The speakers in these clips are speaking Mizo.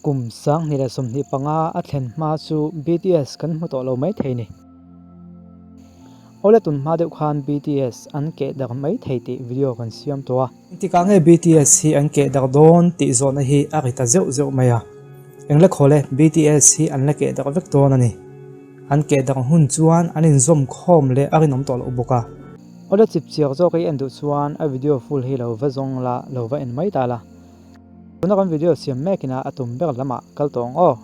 Kum 2025 a thlen hma chu BTS kan hmu tawh lo mai thei ni. Awle tun hma deuh khan BTS an keh darh mai thei tih video kan siam tawh a. Engtikah nge BTS hi an keh darh dawn tih zawhna hi a ri ta zeuh zeuh mai a. Engle khawle BTS hi an la keh darh vek dawn a ni. An keh darh hun chuan an inzawm khawm leh a rinawm tawh loh bawk a. Awle chip chiak zawk i en duh chuan a video full hi lo va zawng la, lo va en mai ta la. Tuna kan video siam mek ina a tum ber lamah kal tawh ang aw.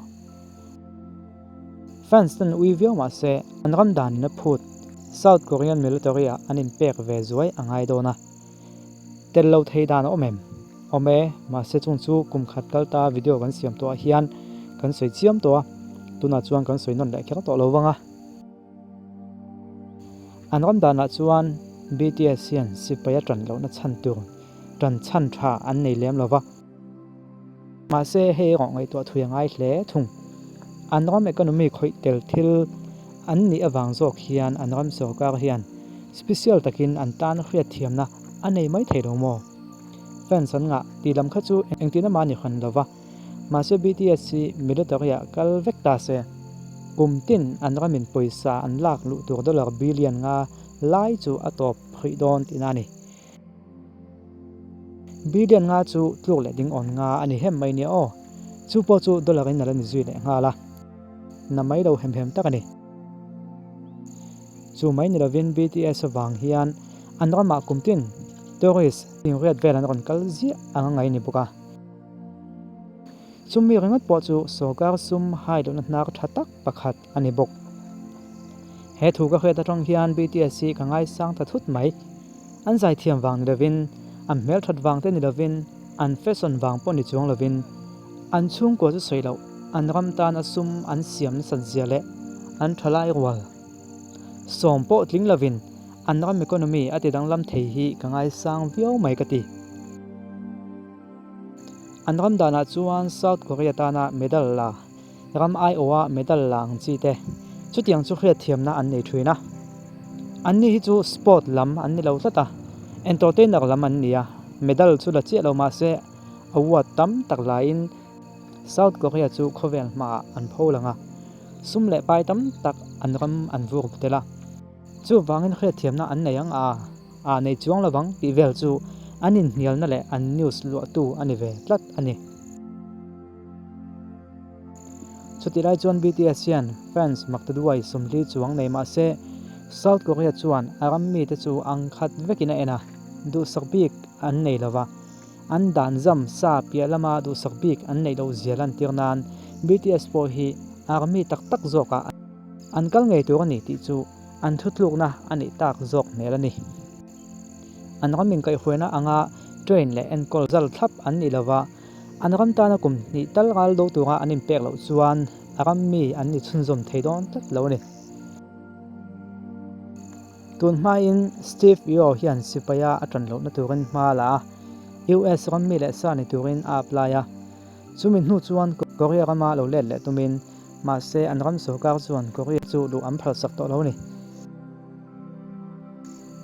Fans ten ui viau mah se an ram dan in a phut South Korean military ah an inpek ve zuai a ngai dawn a. Tel lo thei dan a awm em? Awm e, mahse chung chu kum khat kal ta video kan siam tawh ah hian kan sawi chiam tawh a, tunah chuan kan sawi nawn leh kher tawh lo vang a. An ram danah chuan BTS hian sipai a tan lohna chhan tur tan chhan tha an nei lem lo va. Mahse hei erawh ngaihtuah thui a ngai hle thung. An ram economy khawih tel thil an nih avang zawk hian an ram sorkar hian special takin an tan hriatthiamna a nei mai thei lo maw? Fans an ngah tih lam kha chu engtin amah ni hran lo va. Mahse BTS hi military ah kal vek ta se, kum tin an ramin pawisa an lak luh tur dollar billion nga lai chu a tawp hrih dawn tihna a ni. Billion nga chu tluk leh ding awn nga a ni hem mai nia aw. Chu pawh chu dollar in a la ni zui leh nghal a. Na mai lo hem hem tak a ni. Chu mai ni lovin BTS avang hian an ramah kum tin tourist inriat vel an rawn kal ziah ang a ngai ni bawk a. Chumi ringawt pawh chu sorkar sum hai lohna hnar tha tak pakhat a ni bawk. He thu ka hriat atang hian BTS hi ka ngaisang ta thut mai. An zaithiam vang ni lovin, an hmelthat vang te ni lovin, an fashion vang pawh ni chuang lovin, an chhungkua chu sawi loh, an ram tana sum an siam nasat zia leh an thalai rual sawm pawh tling lovin an ram economy a ti danglam thei hi ka ngaisang viau mai ka ti. An ram danah chuan South Korea tana medal la, ram aiawha medal la ang chi te, chutiang chu hriatthiamna an nei thin a. Anni hi chu sport lam an ni lo tlat a, entertainer lam an ni a, medal chu la chiah lo mah se award tam tak laiin South Korea chu khawvel hmaah an pho lang a, sum leh pai tam tak an ram an vur tel a. Chuvangin hriatthiamna an nei ang a, a nei chuang lo vang tih vel chu an inhnialna leh an news luahtu a ni ve tlat a ni. Chutih lai chuan BTS hian fans maktaduai 40 chuang nei mah se South Korea chuan a ram mite chu ang khat vekin a en a, duhsak bik an nei lo va, an dan zam sa piah lama duhsak bik an neih loh zia lantir nan BTS pawh hi army tak tak zawkah an kal ngei tur a ni tih chu an thutlukna a nih tak zawk hmel a ni. An ram inkaihhruaina anga train leh enkawl zal thlap an nih lova, an ram tana kum hnih tal ral do tura an inpek loh chuan a ram mi an ni chhunzawm thei dawn tlat lo a ni. Tun hmain Steve Yeo hian sipaia a tan lohna turin hma a la a, US ram mi leh sa ni turin a apply a. Chumi hnu chuan Korea rama lo let leh tumin Mahse, an ram sorkar chuan Korea chu luh an phalsak tawh lo a ni.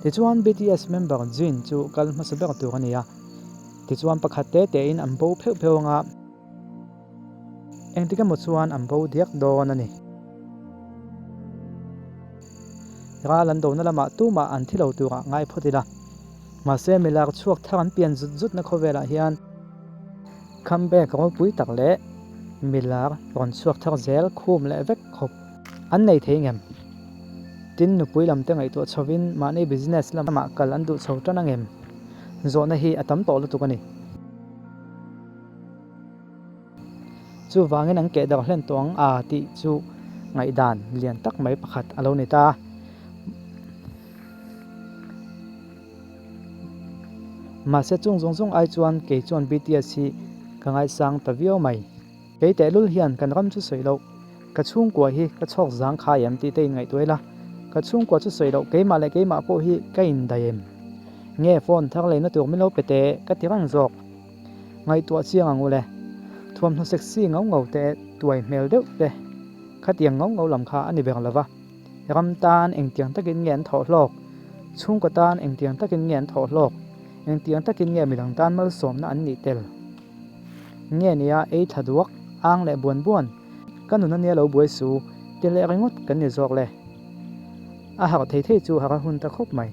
Tichuan, BTS member Jin chu kal hmasa ber tur a ni a. Tichuan, pakhat te tein an bo pheuh pheuh anga engtik emaw chuan an bo diak dawn a ni. Ral an dona lamah tumah an thi lo turah ngai phawt ila. Mahse, milar chhuak thar an pian zut zutna khawvelah hian, Comeback ropui tak leh milar rawn chhuak thar zel khum leh vek khawp an nei thei ngem? Tin, nupui lam te ngaihtuah chhovin mahni business lamah kal an duh chho tan angem? Zawhna hi a tam tawh lutuk a ni. Chuvangin an keh darh hlen tawh ang a tih chu ngaihdan lian tak mai pakhat a lo ni ta. Mahse chung zawng zawng ai chuan kei chuan BTS hi ka ngaisang ta viau mai. Kei tehlul hian kan ram chu sawi loh, ka chhungkua hi ka chhawk zang khai em tih te inngaihtuah ila, ka chhungkua chu sawi loh keimah leh keimah pawh hi ka indaih em? Nge phone thar leina tur min lo pe teh ka ti reng zawk. Ngaihtuah chiang ang u le. Thuamhnaw sexy ngau ngau te tuai hmel deuh te khatiang ngau ngau lam kha a ni ber lo va. Ram tan engtiang takin nge an thawh hlawk? Chhungkaw tan engtiang takin nge an thawh hlawk? Engtiang takin nge midang tan malsawmna an nih tel? Nge nia ei thla duak? Ang leh buan buan, ka nun ania lo buai su, ti leh ringawt kan ni zawk le. A harh thei thei chu harh a hun ta khawp mai.